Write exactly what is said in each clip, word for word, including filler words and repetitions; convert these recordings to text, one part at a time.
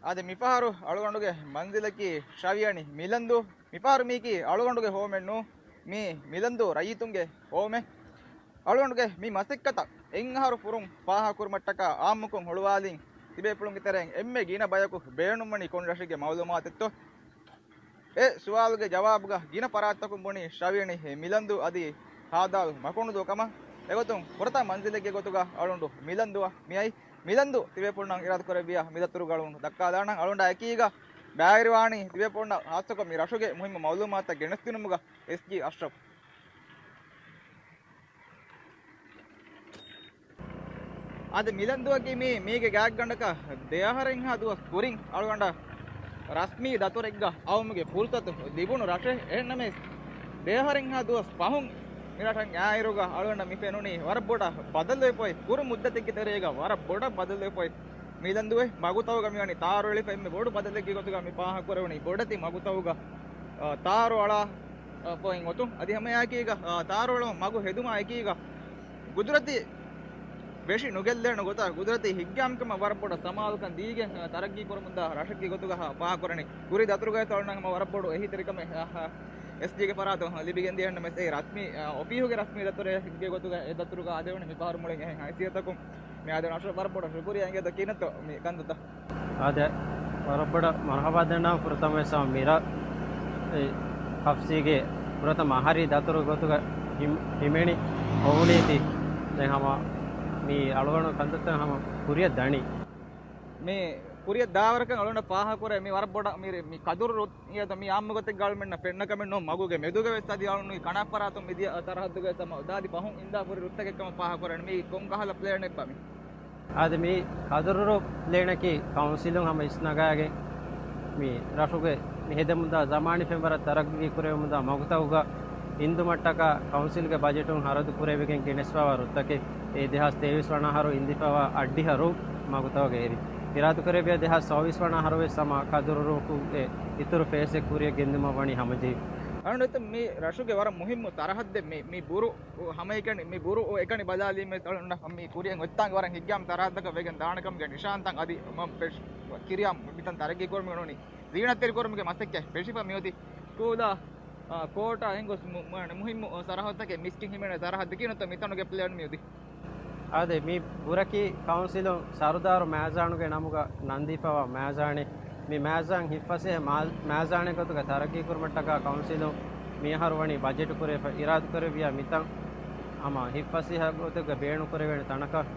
އާދެ، މިފަހަރު އަޅުގަނޑުގެ މަންޒިލަކީ ޝަވިޔަނި މިލަންދޫ. މިފަހަރު މީކީ އަޅުގަނޑުގެ ހޯމެއް ނޫން، މީ މިލަންދޫ ރައްޔިތުންގެ ހޯމެއް. އަޅުގަނޑުގެ މި މަސައްކަތަށް އެއް އަހަރު ފުރުން ފާހަގަކުރުމަށްޓަކާ އާއްމުކޮށް ހުޅުވާލިން ތިބޭފުޅުންގެ ތެރެއިން އެންމެ ގިނަ ބަޔަކު ބޭނުންވަނީ ކޮން ރަށެއްގެ މައުލޫމާތެއްތޯ؟ އެ ސުވާލުގެ ޖަވާބުގަ ގިނަ ފަރާތްތަކުން ބުނީ ޝަވިޔަނި މިލަންދޫ އަދި ހާދާލު މަކުނުދޫ ކަމަށް. އެގޮތުން ފުރަތަމަ މަންޒިލެއްގެ ގޮތުގަ އަޅުގަނޑު މިލަންދޫއަށް މިއައީ. މިލަންދޫ ތިބޭފުޅުންނަށް އިރާދަކުރެއްވިޔާ މިދަތުރުގަ އަޅުގަނޑު ދައްކާލާނަން. އަޅުގަނޑާ އެކީގަ ބައިވެރިވާނީ ތިބޭފުޅުންނަށް ހާއްސަކޮށް މި ރަށުގެ މުހިއްމު މައުލޫމާތުތައް ގެނެސްދިނުމުގަ އެސްޖީ އަޝްރަފް. އަދި މިލަންދޫއަކީ މީ، މީގެ ގާތްގަނޑަކަށް ދެއަހަރެއްހާ ދުވަސް ކުރިން އަޅުގަނޑަށް ރަސްމީ ދަތުރެއްގަ އައުމުގެ ފުރުސަތު ލިބުނު ރަށެއް. އެހެންނަމަވެސް، ދެއަހަރެއްހާ ދުވަސް ފަހުން މިރަށަށް އާއިރުގަ އަޅުގަނޑަށް މި ފެނުނީ ވަރަށް ބޮޑަށް ބަދަލުވެފައި، ކުރު މުއްދަތެއްގެ ތެރޭގަ ވަރަށް ބޮޑަށް ބަދަލުވެފައި. މިލަންދޫއެއް މަގުތައުގަ މިވަނީ ތާރު އެޅިފަ އެންމެ ބޮޑު ބަދަލެއްގެ ގޮތުގަ މި ފާހަގަކުރެވުނީ. ބޮޑެތި މަގުތައުގަ، އާ، ތާރު އަޅާ، އާ، ފަހުން އޮތުން. އަދި ހަމައެއާއެކީގަ، އާ، ތާރު އަޅުމަށް މަގު ހެދުމާ އެކީގަ ގުދުރަތީ ވެށި ނުގެއްލޭނެ ގޮތަށް، ގުދުރަތީ ހިތްގައިމުކަމަށް ވަރަށް ބޮޑަށް ސަމާލުކަން ދީގެން، އާ، ތަރައްގީ ކުރަމުންދާ ރަށެއްގެ ގޮތުގަ ފާހަގަކުރަނީ. ކުރީ ދަތުރުގައި އަޅުގަނޑަށް ހަމަ ވަރަށް ބޮޑު އެހީތެރިކަމެއް، އާ، އާ، އެސްޖީގެ ފަރާތުން ލިބިގެންދިޔަ. އެހެންނަމަވެސް އެ ރަސްމީ، އާ، އޮފީހުގެ ރަސްމީ ދަތުރެއްގެ ގޮތުގަ އެ ދަތުރުގަ އާދެވުނީ. މިފަހަރު މުޅިން އެހެން ހައިސިއްޔަތަކުން މި އާދެވުނީ. އަޝްރަފް، ވަރަށް ބޮޑަށް ޝުކުރިއްޔާ އިނގޭތޯ ކިހިނެއްތޯ މި ކަންތައްތައް. އާދެ، ވަރަށް ބޮޑަށް މަރުޙަބާ ދަންނަވަން. ފުރަތަމަ ވެސް ހަމަ މިރަށް އެ ކަފްސީގެ ފުރަތަމަ އަހަރީ ދަތުރު ގޮތުގަ ހިމް-، ހިމެނި އޮވުނީތީ. ދެން ހަމަ މި އަޅުގަނޑު ކަންތައްތައް ހަމަ ކުރިއަށް ދަނީ. މި ކުރިއަށް ދާވަރަކަށް އަޅުގަނޑަށް ފާހަގަކުރޭ މި ވަރަށް ބޮޑަށް މި، މި ކަދުރު އިޔަތަ މި އާއްމު ގޮތެއްގަ އަޅުމެންނަށް ފެންނަ ކަމެއް ނޫން. މަގުގެ މެދުގަ ވެސް އަދި އަޅުން ކަނާ ފަރާތުން މިދިޔަ ސަރަހައްދުގަ ވެސް ހަމަ ދާދި ފަހުން އިންދާ ފުރި ރުއްތަކެއް ކަމަށް ފާހަގަކުރަން. މީ ކޮން ކަހަލަ ޕްލޭނެއްބާ މި؟ އާދެ، މި ކަދުރު ޕްލޭނަކީ ކައުންސިލުން ހަމަ އިސްނަގާގެން މި ރަށުގެ މި ހެދެމުންދާ ޒަމާނީ ފެންވަރަށް ތަރައްގީ ކުރެވެމުންދާ މަގުތަކުގަ އިންދުމަށްޓަކާ ކައުންސިލްގެ ބަޖެޓުން ހަރަދު ކުރެވިގެން ގެނެސްފަވާ ރުއްތަކެއް. އެ ދެހާސް ތޭވީސް ވަނަ އަހަރު އިންދިފަވާ އައްޑިހަ ރުއް މަގުތަކުގަ އެރި. އިރާދަކުރެއްވިޔާ ދެހާސް ސައުވީސް ވަނަ އަހަރު ވެސް ހަމަ ކަދުރު ރުއްކު އެ އިތުރު ފޭސްއެއް ކުރިއަށް ގެންދިއުމަށް ވަނީ ހަމަޖެހި. އަޅުގަނޑު މި ރަށުގެ ވަރަށް މުހިއްމު ސަރަހައްދެއް މި، މި ބުރު ހަމައެކަނި، މި ބުރު އެކަނި ބަލާލީމެ އަޅުގަނޑަށް މި ކުރިއަށް އޮތްތާނގެ ވަރަށް ހިތްގައިމު ސަރަހައްދަކަށް ވެގެން ދާނެ ކަމުގެ ނިޝާންތައް އަދި މަ ފެށް ކިރިޔާ މިތަން ތަރައްގީ ކުރުމުގެ ނޫނީ ޒީނަތްތެރި ކުރުމުގެ މަސައްކަތް ފެށިފަ މިއޮތީ. ސްކޫލާ، އާ، ކޯޓާ އެނގޮސް މު-، މު-، މުހިއްމު ސަރަހައްދަކެއް މިސްކިތް ހިމެނޭ ސަރަހައްދަކީ ނުތަ މިތަނުގެ ޕްލޭން މިއޮތީ. އާދެ، މި ބުރަކީ ކައުންސިލުން ސަރުދާރު މައިޒާނުގެ ނަމުގަ ނަންދީފަވާ މައިޒާނެއް. މި މައިޒާން ހިތްފަސޭހަ މާ-، މައިޒާނެއް ގޮތުގަ ތަރައްގީ ކުރުމަށްޓަކާ ކައުންސިލުން މިއަހަރު ވަނީ ބަޖެޓު ކުރެވިފަ. އިރާދަކުރެއްވިޔާ މިތަން ހަމަ ހިތްފަސޭހަ ގޮތުގަ ބޭނުންކުރެވޭނެ ތަނަކަށް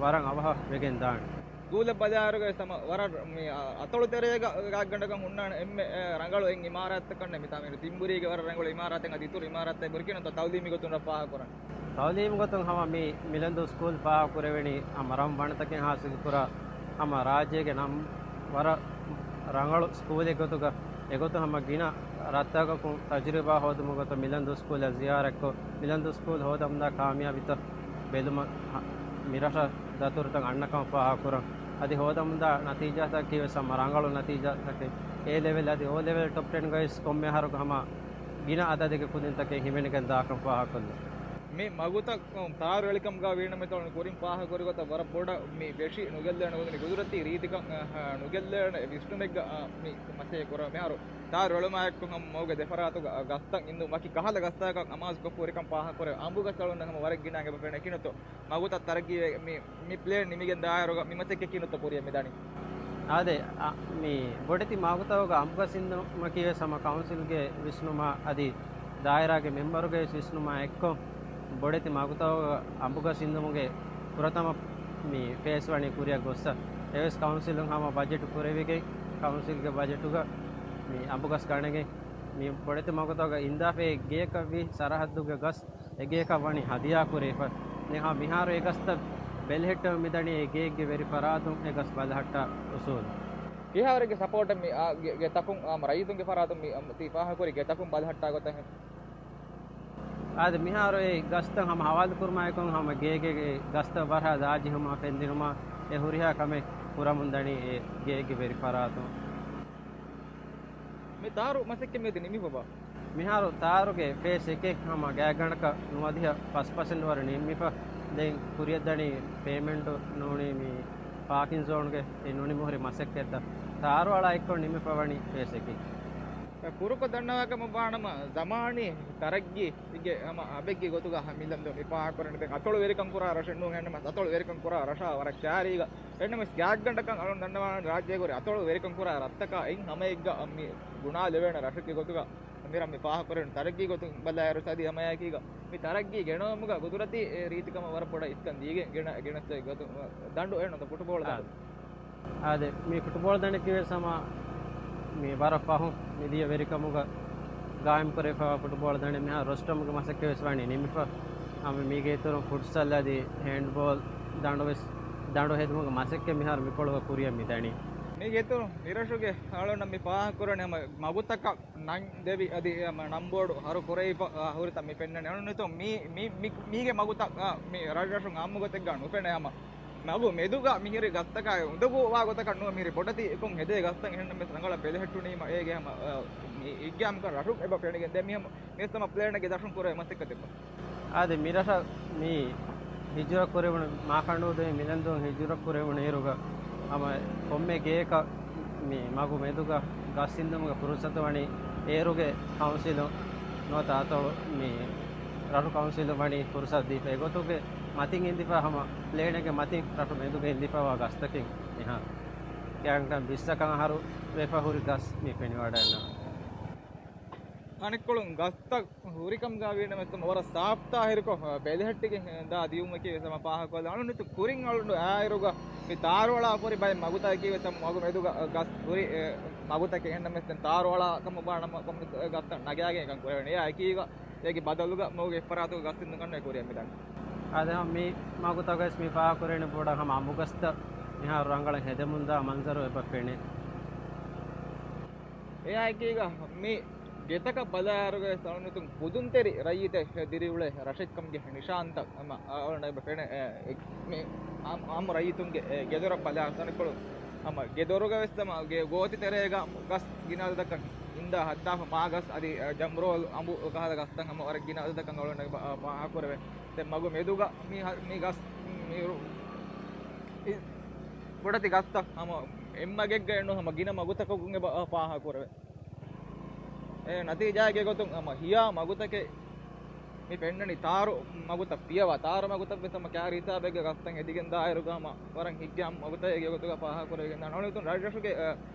ވަރަށް އަވަހަށް ވެގެން ދާނެ. ސްކޫލަށް ބަލާއިރުގަ ހަމަ ވަރަށް މި އަ-، އަތޮޅު ތެރޭގަ ގާތްގަނޑަކަށް ހުންނާނެ އެންމެ، އެ، ރަނގަޅު އެއް އިމާރާތްތަކަށް ނެ މިތާ މި ތިންބުރީގެ ވަރަށް ރަނގަޅު އިމާރާތެއް އަދި އިތުރު އިމާރާތެއް ބުރިކިނުތަ ތައުލީމީ ގޮތުން ރަށް ފާހަގަކުރަން. ތައުލީމު ގޮތުން ހަމަ މި މިލަންދޫ ސްކޫލް ފާހަގަކުރެވެނީ ހަމަ ރަން ވަނަތަކެއް ހާސިލްކުރާ ހަމަ ރާއްޖޭގެ ނަން ވަރަށް ރަނގަޅު ސްކޫލެއް ގޮތުގަ އެގޮތުން ހަމަ ގިނަ ރަށްތަކަކުން ތަޖުރިބާ ހޯދުމުގެ ގޮތަށް މިލަންދޫ ސްކޫލަށް ޒިޔާރަތްކޮށް، މިލަންދޫ ސްކޫލް ހޯދަމުންދާ ކާމިޔާބީތައް ބެލުމަށް ހަ-، މިރަށަށް ދަތުރުތައް އަންނަކަމަށް ފާހަގަކުރަން. އަދި ހޯދަމުންދާ ނަތީޖާތަކީ ވެސް ހަމަ ރަނގަޅު ނަތީޖާތަކެއް. އޭ ލެވެލް އަދި އޯ ލެވެލް ޓޮޕް ޓެންގައި ވެސް ކޮންމެ އަހަރަކު ހަމަ ގިނަ އަދަދެއްގެ ކުދިންތަކެއް ހިމެނިގެން ދާކަން ފާހަގަކޮށްލަން. މި މަގުތައް ތާރު އެޅިކަމުގަ ވީނަމަ އިތުރުން ކުރިން ފާހަގަކުރި ގޮތަށް ވަރަށް ބޮޑަށް މި ވެށި ނުގެއްލޭނެ ގޮތުން ގުދުރަތީ ރީތިކަން، އަ، ނުގެއްލޭނެ ވިސްނުމެއްގަ، އަ، މި މަސައްކަތް ކުރަން. މިހާރު ތާރު އެޅުމާއެކު ހަމަ މަގުގެ ދެފަރާތުގަ، އަ، ގަސްތައް އިންދުން ވަކި ކަހަލަ ގަސްތަކަށް އަމާޒުކޮށް ހުރިކަން ފާހަގަކުރޭ. އަނބުގަސް އަޅުގަނޑަށް ހަމަ ވަރަށް ގިނަ އެބަ ފެނޭ ކިނުތޯ. މަގުތައް ތަރައްގީވެ މި، މި ޕްލޭން ނިމިގެން ދާއިރުގަ މި މަސައްކަތް ކިނުތޯ ކުރިއަށް މިދާނީ؟ އާދެ، އަ، މި ބޮޑެތި މަގުތަކުގަ އަނބުގަސް އިންދުމަކީ ވެސް ހަމަ ކައުންސިލްގެ ވިސްނުމާ އަދި ދާއިރާގެ މެމްބަރުގެ ވިސްނުމާ އެއްކޮށް، ބޮޑެތި މަގުތަކުގަ އަނބުގަސް އިންދުމުގެ ފުރަތަމަ މި ފޭސް ވަނީ ކުރިއަށް ގޮއްސަ. އެވެސް ކައުންސިލުން ހަމަ ބަޖެޓު ކުރެވިގެން، ކައުންސިލްގެ ބަޖެޓުގަ މި އަނބުގަސް ގަނެގެން، މި ބޮޑެތި މަގުތަކުގަ އިންދާފައި ގެޔަކަށް ވީ ސަރަހައްދުގެ ގަސް އެގޭކަށް ވަނީ ހަދިޔާ ކުރެވިފަ. ދެން ހަމަ މިހާރު އެ ގަސްތައް ބެލެހެއްޓަވަން މިދަނީ އެ ގޭގެ ވެރި ފަރާތުން އެ ގަސް ބަލަހައްޓާ އުސޫލު. ކިހާވަރެއްގެ ސަޕޯޓެއް މި، އާ، ގެ-، ގެތަކުން، އާ، ރައްޔިތުންގެ ފަރާތުން މި، އާ، ތި ފާހަގަކުރި ގެތަކުން ބަލަހައްޓާ ގޮތަށް؟ އާދެ، މިހާރު އެ ގަސްތައް ހަމަ ހަވާލުކުރުމާއެކު ހަމަ ގޭގެ ގަސްތައް ވަރަށް ދާޖެހުމާ ފެންދިނުމާ އެ ހުރިހާ ކަމެއް ކުރަމުން ދަނީ އެ ގޭގެ ވެރި ފަރާތުން. މި ތާރު މަސައްކަތް މިއޮތީ ނިމިފަ ބާ؟ މިހާރު ތާރުގެ ފޭސް އެކެއް ހަމަ ގާތްގަނޑަކަށް ނުވަދިހަ ފަސް ޕަސެންޓް ވަރު ނިންމިފަ. ދެން ކުރިއަށްދަނީ ޕޭމެންޓު ނޫނީ މި ޕާކިން ޒޯންގެ އެ ނުނިމިހުރި މަސައްކަތްތައް ތާރުއަޅާ އެއްކޮށް ނިމިފަވަނީ ފޭސްއެކި. ކުރުކޮށް ދަންނަވާކަމަށް ވާނަމަ، ޒަމާނީ ތަރައްގީގެ ހަމަ އަބެއްގެ ގޮތުގަ މިލަންދޫ މި ފާހަގަކުރަނީ. ދެން އަތޮޅު ވެރިކަން ކުރާ ރަށެއް ނޫން އެންނަމަސް، އަތޮޅު ވެރިކަން ކުރާ ރަށާ ވަރަށް ކާރީގަ އެންނަމަސް ގާތްގަނޑަކަށް އަޅުން ދަންނަވާން ރާއްޖޭގެ އަތޮޅު ވެރިކަން ކުރާ ރަށްތަކާ އެއް ހަމައެއްގަ މި ގުނާލެވޭނެ ރަށެއްގެ ގޮތުގަ މިރަށް މި ފާހަގަކުރެވެން ތަރައްގީ ގޮތުން ބަލާއިރު ސަދި ހަމަޔާކީގަ މި ތަރައްގީ ގެނައުމުގަ ގުދުރަތީ ރީތިކަމަށް ވަރަށް ބޮޑަށް އިސްކަން ދީގެން ގެނަ، ގެނެސް ގޮތު ދަނޑު އެންނަ ފުޓުބޯޅަ ދަނޑު. އާދެ، މި ފުޓުބޯޅަ ދަނޑަކީ ވެސް ހަމަ މި ވަރަށް ފަހުން މިދިޔަ ވެރިކަމުގަ ގާއިމް ކުރެވިފައިވާ ފުޓުބޯޅަ ދަނޑެއް. މިހާރު ރޮސްޓަމްގެ މަސައްކަތް ވެސް ވަނީ ނިމިފަ. ހަމަ މީގެ އިތުރުން ފުޓްސަލް އަދި ހޭންޑްބޯލް ދަނޑު ވެސް، ދަނޑު ހެދުމުގެ މަސައްކަތް މިހާރު މިކޮޅުގަ ކުރިއަށް މިދަނީ. މީގެ އިތުރުން މިރަށުގެ އަޅުންނަށް މި ފާހަގަކުރަނީ ހަމަ މަގުތަކަށް ނަން ދެވި އަދި ނަންބޯޑު ހަރު ކުރެވިފަ ހުރިތަން މި ފެންނަނީ. އަޅުން މި، މި، މީގެ މަގުތައް މި ރަށްރަށުން އާއްމުގޮތެއްގަ ނުފެނޭ ހަމަ. މަގު މެދުގަ މިހިރި ގަސްތަކާއި އުނދަގޫ ވާ ގޮތަކަށް ނުވެ މިހިރި ބޮޑެތި ކޮން ހެދޭ ގަސްތައް އެހެންނަމަވެސް ރަނގަޅަށް ބެލެހެއްޓުނީމަ އޭގެ ހަމަ، އަ، މި އިއްގާމްކަން ރަށުން އެބަ ފެނިގެން ދޭ މި ހަމަ މި ހަމަ ޕްލޭނެއްގެ ދަށުން ކުރެވޭ މަސައްކަތެއް. އާދެ، މިރަށަށް މި ހިޖުރަ ކުރެވުނު މާކަނޑޫދޫ މިލަންދޫން ހިޖުރަ ކުރެވުނު އިރުގަ ހަމަ ކޮންމެ ގެޔަކަށް މި މަގު މެދުގަ ގަސް އިންދުމުގެ ފުރުސަތު ވަނީ އޭރުގެ ކައުންސިލުން ނުވަތަ އަތޮޅު މި ރަށު ކައުންސިލުން ވަނީ ފުރުސަތު ދީފަ. އެގޮތުގެ މަތިން އިންދިފަ ހަމަ ޕްލޭނެއްގެ މަތިން ރަށު މެދުގަ އިންދިފައިވާ ގަސްތަކެއް މިހާރު ގާތްގަނޑަކަށް ބިއްސަކަށް އަހަރު ވެފަ ހުރި ގަސް މި ފެނިވަޑައިގަންނަވާ. އަނެއްކޮޅުން ގަސްތައް ހުރިކަމުގަ ވީނަމަ ވަރަށް ސާފްތާހިރުކޮށް ބެލެހެއްޓިގެން ދާ ދިޔުމަކީ ވެސް ހަމަ ފާހަގަކޮށްލާނެ. އަޅުން ކުރިން އަޅުން އާއިރުގަ މި ތާރުއަޅާ ފޮރި ބައެއް މަގުތަކަކީ ވެސް ހަމަ މަގު މެދުގަ ގަސް ހުރި، އެ، މަގުތަކެއް. އެހެންނަމަވެސް ދެން ތާރުއަޅާ ކަމަށް ވާނަމަ ކޮންމެ ގަސްތައް ނަގާގެން އެކަން ކުރެވޭނެ. އެއާ އެކީގަ އޭގެ ބަދަލުގަ މަގުގެ އެއްފަރާތުގަ ގަސް އިންދަން ކަންނޭ ކުރިއަށް މިދަނީ. އާދެ، ހަމަ މި މަގުތަކަށް ވެސް މި ފާހަގަކުރެވެނީ ބޮޑަށް ހަމަ އަނބުގަސްތައް މިހާރު ރަނގަޅަށް ހެދެމުންދާ މަންޒަރު އެބަ ފެނޭ. އެއާއެކީގަ މި ގެތަކަށް ބަލާއިރުގަ ސަޅުނިތުން ފުދުންތެރި ރައްޔިތެއް ދިރިއުޅޭ ރަށެއްކަމުގެ ނިޝާންތައް ހަމަ އަޅުން އެބަ ފެނޭ. އެ، މި އާ، އާއްމު ރައްޔިތުންގެ، އެ، ގެދޮރަށް ބަލާ ސަނިކޮޅު ހަމަ ގެދޮރުގަ ވެސް ހަމަ ގެ ގޯތި ތެރޭގަ ގަސް ގިނައަދަދަކަށް އިންދާ ހައްދާފަ މާގަސް އަދި، އެ، ޖަމްރޯލް އަނބު ކަހަލަ ގަސްތައް ހަމަ ވަރަށް ގިނައަދަދަކަށް އަޅުން އެބަ، އާ، ފާހަގަކުރެވޭ. ދެން މަގު މެދުގަ މި ހަ-، މި ގަސް މި ރު-، އި-، ބޮޑެތި ގަސްތައް ހަމަ އެއްމަގެއްގައެއްނު ހަމަ ގިނަ މަގުތަކަކުން އެބަ ފާހަގަކުރެވޭ. އެ ނަތީޖާގެ ގޮތުން ހަމަ ހިޔާ މަގުތަކެއް މި ފެންނަނީ ތާރު މަގުތައް ފިޔަވާ. ތާރު މަގުތައް ވެސް ހަމަ ކާރި ހިސާބެއްގަ ގަސްތައް ހެދިގެން ދާއިރުގަ ހަމަ ވަރަށް ހިއްގާ މަގުތައް އޭގެ ގޮތުގަ ފާހަގަކުރެވިގެން ދާނެ. އަޅުން ރަށްރަށުގެ، އަ،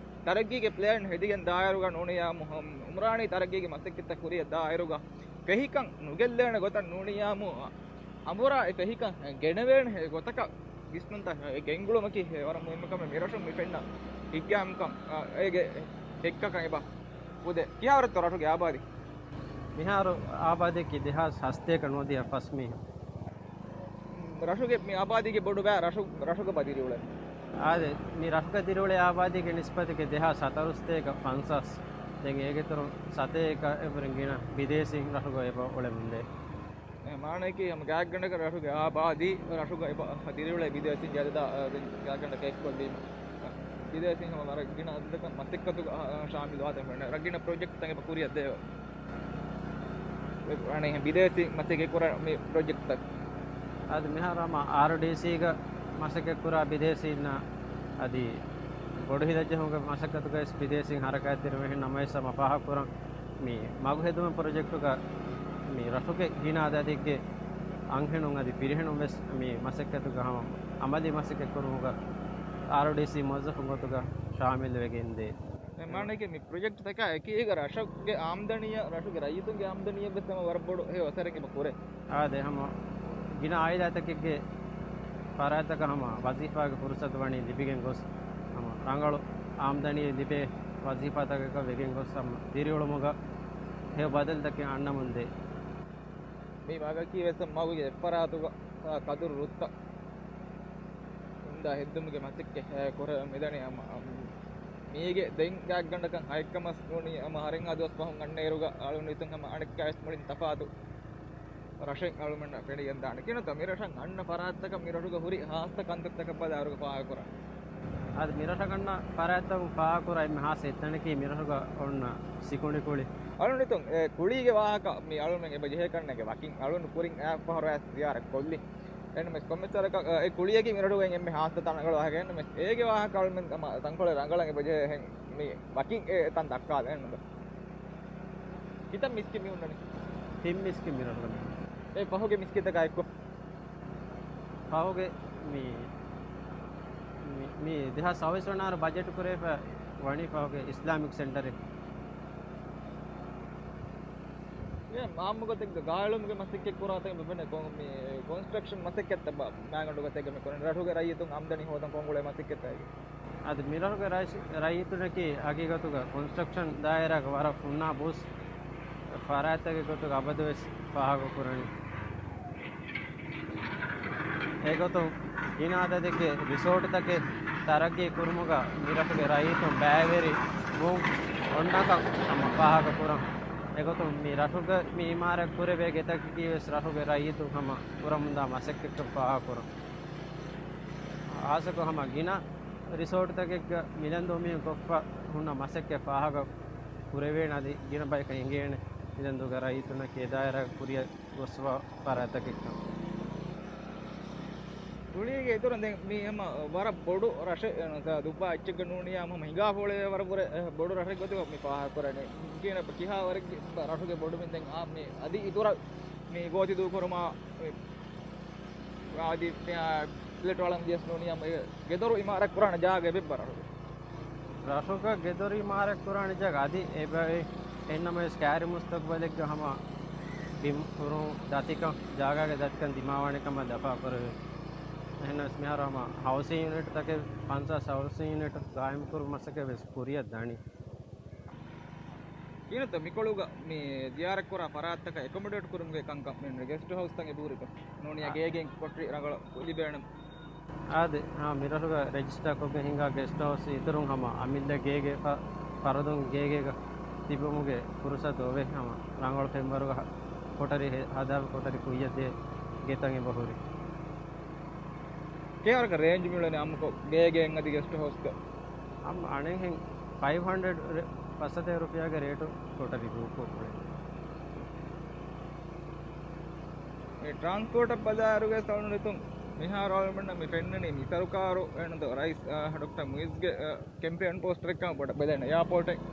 ތަރައްގީގެ ޕްލޭން ހެދިގެން ދާއިރުގަ ނޫނިޔާމު ހަމަ އުމްރާނީ ތަރައްގީގެ މަސައްކަތްތައް ކުރިއަށް ދާއިރުގަ ފެހިކަން ނުގެއްލޭނެ ގޮތަށް ނޫނިޔާމު އަނބުރާ އެ ފެހިކަން ގެނެވޭނެ ގޮތަކަށް ވިސްނުންތައް ގެންގުޅުމަކީ ވަރަށް މުހިއްމު ކަމެއް. މި ރަށުން މި ފެންނަ ހިތްގައިމުކަން، އޭގެ ހެއްކަކަން އެބަ އުދޭ. ކިހާވަރެއްތޯ ރަށުގެ އާބާދީ؟ މިހާރު އާބާދީއަކީ ދެހާސް ހަސަތޭކަ ނުވަދިހަ ފަސް މީހުން. ރަށުގެ މި އާބާދީގެ ބޮޑު ބައެއް ރަށު، ރަށުގަ ދިރިއުޅޭ. އާދެ، މި ރަށުގަ ދިރިއުޅޭ އާބާދީގެ ނިސްބަތުގެ ދެހާސް ހަތަރު ސަތޭކަ ފަންސާސް. ދެން އޭގެ އިތުރުން ސަތޭކަ އެއްވުރެން ގިނަ ބިދޭސީން ރަށުގަ އެބަ އުޅެމުންދޭ. އެ، މާނައަކީ ހަމަ ގާތްގަނޑަކަށް ރަށުގެ އާބާދީ ރަށުގަ އެބަ ދިރިއުޅޭ ބިދޭސީންގެ އަދަދާ، އަ، ދެން ގާތްގަނޑަކަށް އެއްކޮށްލީމަ. އަ، ބިދޭސީން ހަމަ ވަރަށް ގިނަ އަދަދަކަށް މަސައްކަތުގަ، އަ، އަ، ޝާމިލު ވާތަން ފެންނަ. ރަށް ގިނަ ޕްރޮޖެކްޓްތައް އެބަ ކުރިއަށް ދޭ. އަނެއް ބިދޭސީ މަސައްކަތް ކުރާ މި ޕްރޮޖެކްޓްތައް. އަދި މިހާރު ހަމަ އާރްޑީސީގަ މަސައްކަތް ކުރާ ބިދޭސީންނާ އަދި ބޮޑު ހިލަ ޖެހުމުގެ މަސައްކަތުގައި ވެސް ބިދޭސީން ހަރަކާތްތެރިވެ ހިން ނަމަވެސް ހަމަ ފާހަގަކުރަން މި މަގު ހެދުމުގެ ޕްރޮޖެކްޓުގަ މި ރަށުގެ ގިނަ އަދަދެއްގެ އަންހެނުން އަދި ފިރިހެނުން ވެސް މި މަސައްކަތުގަ ހަމަ އަމަލީ މަސައްކަތް ކުރުމުގަ އާރްޑީސީ މުވައްޒަފުން ގޮތުގަ ޝާމިލު ވެގެންދޭ. މާނައަކީ މި ޕްރޮޖެކްޓްތަކާ އެކީގަ ރަށުގެ އާމްދަނީއަށް، ރަށުގެ ރައްޔިތުންގެ އާމްދަނީއަށް ވެސް ހަމަ ވަރަށް ބޮޑު ހެޔޮ އަސަރެއް އެބަ ކުރޭ. އާދެ، ހަމަ ގިނަ އާއިލާތަކެއްގެ ފަރާތްތަކަށް ހަމަ ވަޒީފާގެ ފުރުސަތު ވަނީ ލިބިގެން ގޮސް، ހަމަ ރަނގަޅު އާމްދަނީ ލިބޭ ވަޒީފާތަކަކަށް ވެގެން ގޮސް، ހަމަ ދިރިއުޅުމުގަ ހެޔޮ ބަދަލުތަކެއް އަންނަމުންދޭ. މި މަގަކީ ވެސް މަގުގެ އެއްފަރާތުގަ ކަދުރު ރުއްތައް އިންދާ ހެއްދުމުގެ މަސައްކަތް ކުރަމުން މިދަނީ. ހަމަ މީގެ ދެން ގާތްގަނޑަކަށް ހައެއްކަމަސް ނޫނީ، ހަމަ ހަރެއްހާ ދުވަސް ފަހުން އަންނައިރުގަ އަޅުން ހިތުން ހަމަ އަނެއްކާވެސް މުޅިން ތަފާތު ރަށެއް އަޅުމެންނަށް ފެނިގެންދާނެ. ކިނުތަ މިރަށަށް އަންނަ ފަރާތްތަކަށް މިރަށުގަ ހުރި ހާއްސަ ކަންތައްތަކަށް ބަލާއިރުގަ ފާހަގަކުރާ. އަދި މިރަށަށް އަންނަ ފަރާތްތަކުން ފާހަގަކުރާ އެންމެ ހާއްސަ އެއްތަނަކީ މިރަށުގަ އޮންނަ ސިކުނޑި ކުޅި. އަޅުން ހިތުން އެ ކުޅީގެ ވާހަކަ މި އަޅުމެން އެބަ ޖެހޭ ކަންނޭނގެ ވަކިން އަޅުން ކުރިން އައި ފަހަރު އައިސް ޒިޔާރަތް ކޮށްލި. އެންމެސް ކޮންމެސް ވަރަކަށް، އެ ކުޅިއަކީ މިރަށުގައި އެންމެ ހާއްސަ ތަނަކަށް އަހަގެން އެންމެސް އޭގެ ވާހަކަ އަޅުމެން ތަންކޮޅެއް ރަނގަޅަށް އެބަޖެހޭ ހެން މި ވަކި އެ ތަން ދައްކާލެ އެންމެ. ކިތައް މިސްކިތް މި ހުންނަނީ؟ ތިން މިސްކިތް މިރަށުގަ މި. އެ ފަހުގެ މިސްކިތްތަކާ އެއްކޮށް. ފަހުގެ މި، މި، މި ދެހާސް ސައުވީސް ވަނަ އަހަރު ބަޖެޓް ކުރެވިފަ ވަނީ ފަހުގެ އިސްލާމިކް ސެންޓަރެއް. އެ އާއްމުގޮތެއްގަ ގާއެޅުމުގެ މަސައްކަތް ކުރާތަން ބެބެނެ ކޮން-، މި ކޮންސްޓްރަކްޝަން މަސައްކަތްތައް ބަ-، މާގަނޑު ގޮތެއްގަ މި ކުރަނީ ރަށުގެ ރައްޔިތުން އާމްދަނީ ހޯދަން ކޮން ގުޅޭ މަސައްކަތްތަކެއް. އަދި މިރަށުގެ ރައިސް-، ރައްޔިތުންނަކީ ހަގީގަތުގަ ކޮންސްޓްރަކްޝަން ދާއިރާގަ ވަރަށް ހުންނާ ބޫސް ފަރާތްތަކެއް ގޮތުގަ އަބަދުވެސް ފާހަގަކުރަނީ. އެގޮތުން ގިނަ އަދަދެއްގެ ރިސޯޓްތަކެއް ތަރައްގީ ކުރުމުގަ މިރަށުގެ ރައްޔިތުން ބައިވެރި ވުން އޮންނަކަން ހަމަ ފާހަގަކުރަން. އެގޮތުން މި ރަށުގަ މި އިމާރާތް ކުރެވޭ ގެތަކަކީ ވެސް ރަށުގެ ރައްޔިތުން ހަމަ ކުރަމުންދާ މަސައްކަތްކަން ފާހަގަކުރަން. އާސަކޮށް ހަމަ ގިނަ ރިސޯޓްތަކެއްގަ މިލަންދޫ މީހުން ކޮށްފަ ހުންނަ މަސައްކަތް ފާހަގަ ކުރެވޭނެ އަދި ގިނަ ބަޔަކަށް އެނގޭނެ މިލަންދޫގަ ރައްޔިތުންނަކީ އެ ދާއިރާގަ ކުރިއަށް ގޮސްފަ ފަރާތްތަކެއްކަން. ކުޅީގެ އިތުރުން ދެން މީ ހަމަ ވަރަށް ބޮޑު ރަށެއް ނުވަތަ ދުއްވާ އެއްޗެއްގަ ނޫނިއްޔާ ހަމަ ހިނގާފަ އުޅޭ ވަރަށްވުރެ ބޮޑު ރަށެއް ގޮތުގަ މި ފާހަގަކުރަނީ. ކިހިނެއް ކިހާ ވަރެއްގެ ރަށުގެ ބޮޑުމިން ދެން އާ މި އަދި އިތުރަށް މި ގޯތި ދޫކުރުމާ އަދި ފްލެޓް އަޅަން ދިޔަސް ނޫނިއްޔާ ގެދޮރު އިމާރާތް ކުރާނެ ޖާގަ އެބައްބަ ރަށުގެ. ރަށުގަ ގެދޮރު އިމާރާތް ކުރާނެ ޖާގަ އަދި އެބައި އެންނަމަވެސް ކައިރި މުސްތަގުބަލެއްގަ ހަމަ ބިން ހުރުން ދަތިކަން، ޖާގާގެ ދަތިކަން ދިމާވާނެ ކަމަށް ދަފާކުރެވޭ. އެހެނަސް މިހާރު ހަމަ ހައުސިން ޔުނިޓްތަކެއް ފަންސާސް ހައުސިން ޔުނިޓް ގާއިމްކުރުމަށް މަސައްކަތް ވެސް ކުރިއަށް ދަނީ. ކިނަތަ މިކޮޅުގަ މި ޒިޔާރަތްކުރާ ފަރާތްތަކަށް އެކޮމޮޑޭޓް ކުރުމުގެ ކަންކަން މި ގެސްޓް ހައުސްތައް އެބަހުރިތަ؟ ނޫނިއްޔާ އަ- ގޭގެއިން ކޮޓަރި ރަނގަޅަށް ލިބޭނެ. އާދެ، ހާ، މިރަށުގަ ރެޖިސްޓާ ކޮށްގެން ހިނގާ ގެސްޓް ހައުސް އިތުރުން ހަމަ އަމިއްލަ ގޭގެ ފަ-، ފަރުދުން ގޭގޭގަ ތިބުމުގެ ފުރުސަތު އޮވޭ ހަމަ ރަނގަޅު ފެންވަރުގަ ކޮޓަރި ހެ-، ހަދާފަ ކޮޓަރި ކުއްޔަށް ދޭ ގެތައް އެބަހުރި. ކޭވަރަކަށް ރޭންޖް މިއުޅެނީ އާއްމުކޮށް ގޭގެ އެއް އަދި ގެސްޓް ހައުސްގަ؟ އަނެއްހެން ފައިވް ހަންޑްރެޑް ރެ-، ފަސްސަތޭކަ ރުފިޔާގެ ރޭޓު ކޮޓަރި ދޫކޮށް އުޅެނީ. މި ޓްރާންސްޕޯޓަށް ބަލާއިރުގައި ސަޅުނު ރިތުން މިހާރު އަޅުމެންނަށް މި ފެންނަނީ މި ސަރުކާރު އެން ރައީސް، އާ، ޑޮކްޓަރ މުއިޒްގެ، އާ، ކެމްޕޭން ޕޯސްޓަރެއްކަމަށް ބޮޑަށް ބެލެން އެއާޕޯޓެއްގެ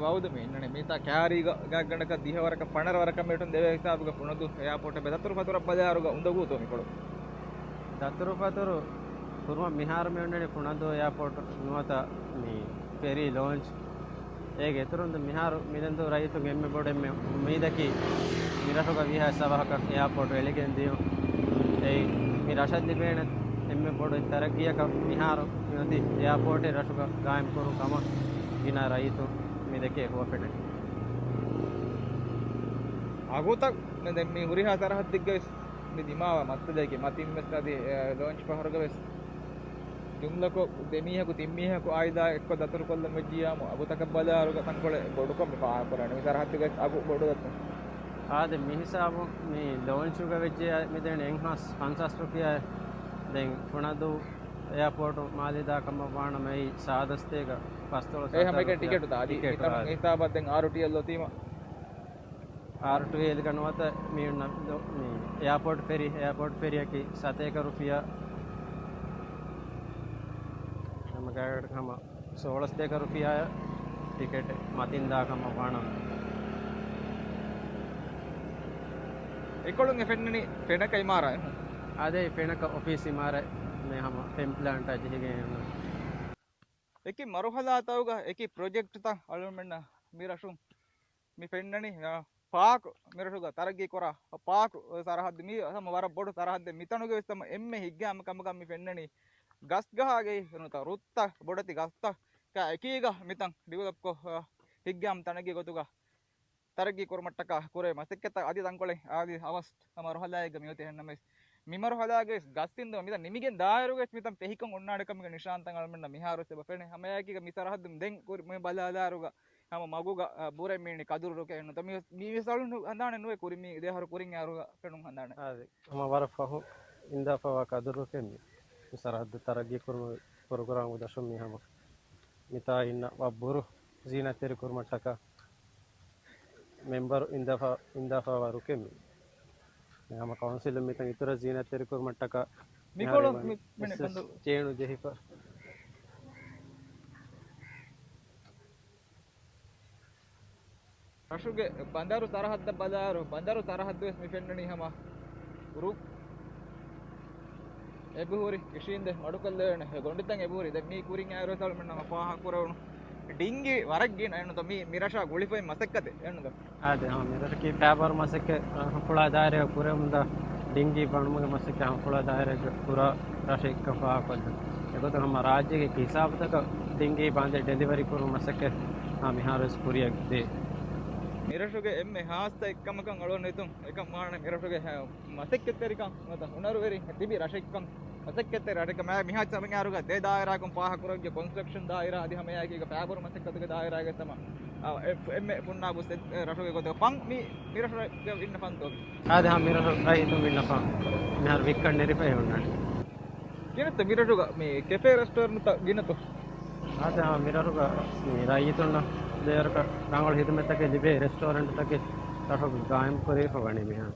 ވައުދު މި އިންނަނީ. މިތާ ކާރީގަ ގާތްގަނޑަކަށް ދިހަ ވަރަކަށް ފަނަރަ ވަރަކަށް މިއޮތުން ދެވޭ ހިސާބުގަ ފުނަދޫ އެއާޕޯޓެއް ބެ ދަތުރުފަތުރަށް ބަލާއިރުގަ އުނދަގޫތޯ މިކޮޅު؟ ދަތުރުފަތުރު ކުރުމަށް މިހާރު މި އޮންނަނީ ފުނަދޫ އެއާޕޯޓް ނުވަތަ މި ފެރީ ލޯންޗް. އޭގެ އިތުރުން މިހާރު މިލަންދޫ ރައްޔިތުން އެންމެ ބޮޑު އެންމެ އުއްމީދަކީ މިރަށުގަ ވީހާވެސް އަވަހަކަށް އެއާޕޯޓް އެޅިގެން ދިޔުން. އެއީ މި ރަށަށް ލިބޭނެ އެންމެ ބޮޑު ތަރައްގީއަކަށް މިހާރު މިއޮތީ އެއާޕޯޓެއް ރަށުގަ ގާއިމް ކުރުން ކަމަށް ގިނަ ރައްޔިތުން މި ދެކޭ ހުވަފެނެއް. އަގުތައް ދެން މި ހުރިހާ ސަރަހައްދެއްގަވެސް މި ދިމާވާ މައްސަލައެއްގެ މަތިން ވެސް އަދި، އެ، ލޯންޗް ފަހަރުގަ ވެސް ޖުމްލަކޮށް ދެމީހަކު ތިންމީހަކު އާއިލާ އެއްކޮށް ދަތުރުކޮށްލަން ވެއްޖިއްޔާމު އަގުތަކަށް ބަލާއިރުގަ ތަންކޮޅެއް ބޮޑުކޮށް މި ފާހަގަކުރާނެ މި ސަރަހައްދުގަ އަގު ބޮޑު ދަތުން. އާދެ، މިހިސާބުން މި ލޯންޗުގަ ވެއްޖެ މިދެން އެއްހާސް ފަންސާސް ރުފިޔާ. ދެން ފުނަދޫ އެއާޕޯޓު މާލެ ދާ ކަމަށް ވާނަމަ އެއީ ސާދަސްތޭގަ ފަސްދޮޅަސް އެ ހަމައެކަނި ޓިކެޓުތައް އަދި ޓިކެޓު މިތަނުން އާދެ. ހިސާބަށް ދެން އާރު ޓީ އެލް އޮތީމަ. އާރު ޓީ އެލްގަ ނުވަތަ މި އޮންނަ ދޮ-، މި އެއާޕޯޓް ފެރީ، އެއާޕޯޓް ފެރީއަކީ ސަތޭކަ ރުފިޔާ ހަމަ ގާތްގަނޑަކަށް ހަމަ ސޯޅަސް ތޭކަ ރުފިޔާއަށް ޓިކެޓެއް މަތިން ދާ ކަމަށް ވާނަމަ. އެކޮޅުން އެ ފެންނަނީ ފެނަކަ އިމާރާތް. އާދެ، ފެނަކަ އޮފީސް އިމާރާތް މި ހަމަ ފެން ޕްލާންޓާ ޖެހިގެން އެކި މަރުހަލާތަކުގަ އެކި ޕްރޮޖެކްޓްތައް އަޅުމެންނަށް މި ރަށުން މި ފެންނަނީ، އާ، ޕާކު މިރަށުގަ ތަރައްގީ ކުރާ ޕާކު ސަރަހައްދު މީ ހަމަ ވަރަށް ބޮޑު ސަރަހައްދެއް. މިތަނުގެ ވެސް ހަމަ އެންމެ ހިތްގައިމު ކަމަކަށް މި ފެންނަނީ ގަސްގަހާގެ ނުވަތަ ރުއްތައް ބޮޑެތި ގަސްތަކާ އެކީގަ މިތަން ޑިވެލޮޕްކޮށް، އާ، ހިތްގައިމު ތަނެއްގެ ގޮތުގަ ތަރައްގީ ކުރުމަށްޓަކާ ކުރޭ މަސައްކަތްތައް އަދި ތަންކޮޅެއް އަދި ހަވަސް ހަމަ ރޮހަލާއެއްގަ މިއޮތީ ހެންނަމެސް މި މަރުހަލާގެ ގަސްތިން ދުވަ މިތަން ނިމިގެން ދާއިރުގެ މިތަން ފެހިކަން އޮންނާނެ ކަމުގެ ނިޝާންތައް އަޅުމެންނަށް މިހާރު ވެސް އެބަ ފެނޭ. ހަމައެކީގަ މި ސަރަހައްދުން ދެން ކުރި މި ބަލާލާއިރުގަ ހަމަ މަގުގަ، އަ، ބުރެ މީނި ކަދުރު ރުކެއް ނުތަ މި، މި ވެސް އަޅުން ހަނދާނެއް ނުވޭ ކުރި މީ ދެ އަހަރު ކުރިން އަހަރުގަ ފެނުން ހަނދާނެއް. އާދެ، ހަމަ ވަރަށް ފަހު އިންދާފަވާ ކަދުރު ރުކެއް މި، މި ސަރަހައްދު ތަރައްގީ ކުރުމުގެ ޕްރޮގްރާމުގެ ދަށުން މި ހަމަ މިތާ އިންނަ ވައްބުރު ޒީނަތްތެރި ކުރުމަށްޓަކާ މެމްބަރު އިންދާފަ-، އިންދާފަވާ ރުކެއް މި. ހަމަ ކައުންސިލުން މިތަން އިތުރަށް ޒީނަތްތެރިކުރުމަށްޓަކާ މިކޮޅުން މި މިނެ ބަނދު ޗޭނު ޖެހިފަ. ރަށުގެ ބަނދަރު ސަރަހައްދަށް ބަލާއިރު، ބަނދަރު ސަރަހައްދު ވެސް މި ފެންނަނީ ހަމަ ރުއް އެބަހުރި ކިށީންދެ މަޑުކޮށްލެވޭނެ ގޮނޑިތައް އެބަހުރި. ދެން މީ ކުރިން އައިރު ވެސް އަޅުމެންނަށް ފާހަގަކުރެވުނު ޑިންގީ ވަރަށް ގިނަ އެންނުތަ މީ މިރަށާ ގުޅިފައި މަސައްކަތެއް އެންނުތަ؟ އާދެ، ހަމަ މިރަށަކީ ފައިބަރު މަސައްކަތް ފުޅާ ދާއިރާ ކުރެވުންދާ ޑިންގީ ބަނުމުގެ މަސައްކަތް ހަމަ ފުޅާ ދާއިރާގެ ކުރާ ރަށެއްކަން ފާހަގަކޮށްލަން. އެގޮތަށް ހަމަ ރާއްޖޭގެ ހިސާބުތަކަށް ޑިންގީ ބާނދެ ޑެލިވަރީ ކުރުމުގެ މަސައްކަތް ހަމަ މިހާރު ވެސް ކުރިއަށް ދޭ. މިރަށުގެ އެންމެ ހާއްސަ އެއްކަމަކަށް އަޅުގަނޑު ހިތުން އެކަން ވާނެ މިރަށުގެ ހެ-، މަސައްކަތްތެރިކަން ނުވަތަ ހުނަރުވެރި ތިބި ރަށެއްކަން. މަސައްކަތްތެރި ރަށެއްކަމާ މިހާ ސަމިހާރުގަ ދެ ދާއިރާކުން ފާހަކުރެއްގެ ކޮންސްޓްރަކްޝަން ދާއިރާ އަދި ހަމައެއާއެކީގަ ފައިބަރު މަސައްކަތުގެ ދާއިރާގެ ތަމަ އެ-، އެންމެ ފުންނާބުސް އެ ރަށުގެ ގޮތަށް ފަން މި މިރަށުގަ އިންނަ ފަންތޯ؟ އާދެ، ހާ، މިރަށު ރައްޔިތުން އިންނަ ފަން މިހާރު ވިއްކަން ނެރިފައި ހުންނާނެ. ގިނަތަ މިރަށުގަ މި ކެފޭ ރެސްޓޯރެންޓްތައް ގިނަތޯ؟ އާދެ، ހާ، މިރަށުގަ މި ރައްޔިތުންނަށް ދޭވަރަކަށް ރަނގަޅު ހިދުމަތްތަކެއް ލިބޭ ރެސްޓޯރެންޓްތަކެއް ރަށުގަ ގާއިމް ކުރެވިފަ ވަނީ މިހާރު.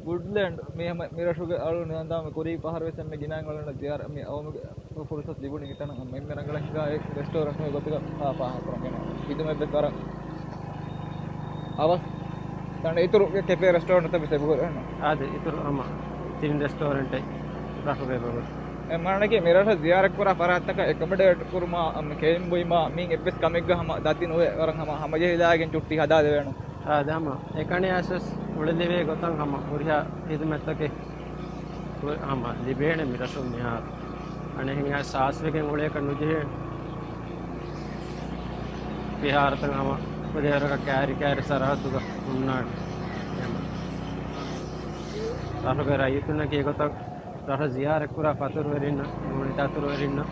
ގުޑްލޭންޑް މި ހަމަ މިރަށުގެ އަޅު ނިހަންދާމަ ކުރީ ފަހަރު ވެސް އެންމެ ގިނައިން އަޅުން ޒިޔާރަ މި އައުމުގެ ފުރުސަތު ލިބުނީ އެތަނަށް ހަމަ އެންމެ ރަނގަޅަށް ހިނގާ އެ ރެސްޓޯރެންޓް ގޮތުގަ ފާ-، ފާހަގަކުރަން ގެނަ ހިދުމަތް ވެސް ވަރަށް އަވަސް. ތަން އިތުރު ކެފޭ ރެސްޓޯރެންޓްތައް ވެސް އެބަހުރި އެންނަ. އާދެ، އިތުރު ހަމަ ތިން ރެސްޓޯރެންޓެއް ރަށުގަ އެބަހުރި. އެ މާނައަކީ މިރަށަށް ޒިޔާރަތްކުރާ ފަރާތްތަކަށް އެކޮމޮޑޭޓް ކުރުމާ، އަމް، ކެއިން ބުއިމާ މީން އެއްވެސް ކަމެއްގަ ހަމަ ދަތި ނުވެ ވަރަށް ހަމަ ހަމަޖެހިލާގެން ޗުއްޓީ ހަދާދެވޭނެ. އާދެ، ހަމަ އެކަނި އައިސްވެސް އުޅެލެވޭ ގޮތަށް ހަމަ ހުރިހާ ހިދުމަތްތަކެއް ހަމަ ލިބޭނެ މިރަށުން މިހާރު. އަނެއްހެން އައިސް ސާސްވެގެން އުޅޭކަށް ނުޖެހޭ. ފިހާރަތައް ހަމަ ކުދޭވަރަކަށް ކާރި ކާރި ސަރަހައްދުގަ ހުންނާނެ. ރަށުގެ ރައްޔިތުންނަކީ އެގޮތަށް ރަށަށް ޒިޔާރަތްކުރާ ފަތުރުވެރިންނަށް، ނޫނީ ދަތުރުވެރިންނަށް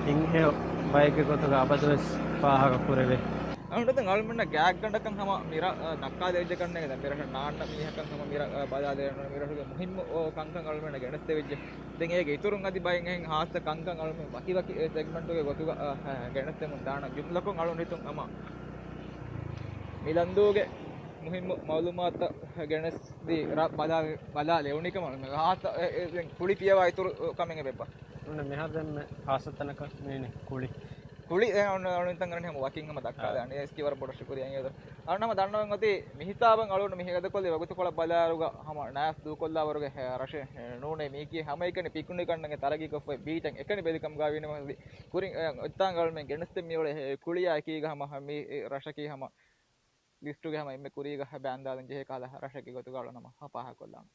ހިތްހެޔޮ ބައެއްގެ ގޮތުގަ އަބަދުވެސް ފާހަގަ ކުރެވޭ. އަޅުގަނޑު އަޅުމެންނަށް ގާތްގަނޑަކަށް ހަމަ މިރަށް ދައްކާލެވިއްޖެ ކަންނޭނގެ ދެން މިރަށަށް ނާންނަ މީހަކަށް ހަމަ މިރަށް ބަލާލެވޭނެ މިރަށުގެ މުހިއްމު ކަންކަން އަޅުމެންނަށް ގެނެސްދެވިއްޖެ. ދެން އޭގެ އިތުރުން އަދި ބައެއް އެހެން ހާއްސަ ކަންކަން އަޅުމެން ވަކިވަކި ސެގްމެންޓުގެ ގޮތުގަ ގެނެސްދެމުން ދާނަން. ޖުމްލަކޮށް އަޅުން ހިތުން ހަމަ މިލަންދޫގެ މުހިއްމު މައުލޫމާތުތައް ގެނެސްދީ ބަލާ، ބަލާލެވުނީ ކަމަށް ހާއްސަ ކުޅި ފިޔަވާ އިތުރު ކަމެއް އެބަ. މިހާރު ދެންމެ ހާއްސަ ތަނަކަށް މީނި ކުޅި. ކުޅި އެ އޮން އޮން ތަން ހަމަ ވަކިން ހަމަ ދައްކާލާނީ. އާ. އޭސްކީ ވަރަށް ބޮޑަށް ޝުކުރިއްޔާ އިނގޭތޯ. އަންނަމަ ދަންނަވަން އޮތީ މިހިސާބަށް އަޅުގަނޑު މި ހޭދަކޮށްލި ވަގުތުކޮޅަށް ބަލާއިރުގަ ހަމަ ނާސް ދޫކޮށްލާވަރުގެ ރަށެއް ނޫނޭ މީކީ ހަމައެކަނި ޕިކުނިކަންނަގެ ތަރައްގީކޮށްފައި ބީޗެއް އެކަނި ބެލިކަމުގަ ވީނަމަ ކުރިން އޮތްތާނގަ އަޅުމެން ގެނެސްދެން މިއުޅޭ ކުޅިޔާ އެކީގަ ހަމަ މި ރަށަކީ ހަމަ ލިސްޓުގެ ހަމަ އެންމެ ކުރީގަ ބާންދާލަން ޖެހޭ ކަހަލަ ރަށެއްގެ ގޮތުގަ އަޅުން ހަމަ ފާހަގަކޮށްލާނަން.